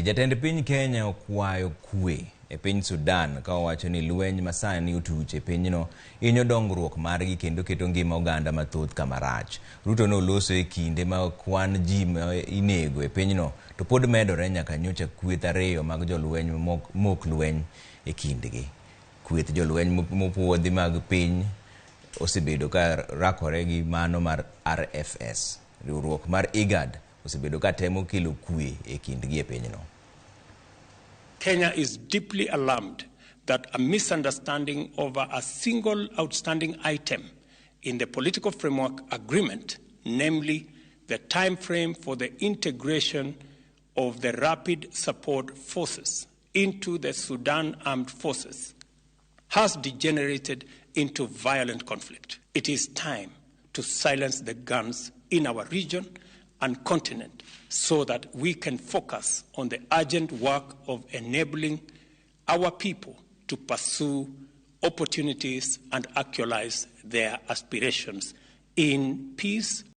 Jatend piny Kenya okwayo kwe e piny Sudan ka owacho ni lweny masani otuch e pinyno hinyo dongruok margi kendo keto ngima oganda mathoth kama rach. Ruto noloso e kinde ma kwan ji ma inego e pinyno to pod medore nyaka nyocha kweth ariyo mag jolweny mok lweny e kindgi. Kweth jolweny mopuodhi mag piny osebedo ka rakore gi mano mar RFS. Riwruok mar IGAD osebedo ka temo kelo kwe e kindgi e pinyno. Kenya is deeply alarmed that a misunderstanding over a single outstanding item in the political framework agreement, namely the time frame for the integration of the rapid support forces into the Sudan Armed Forces, has degenerated into violent conflict. It is time to silence the guns in our region and continent so that we can focus on the urgent work of enabling our people to pursue opportunities and actualize their aspirations in peace.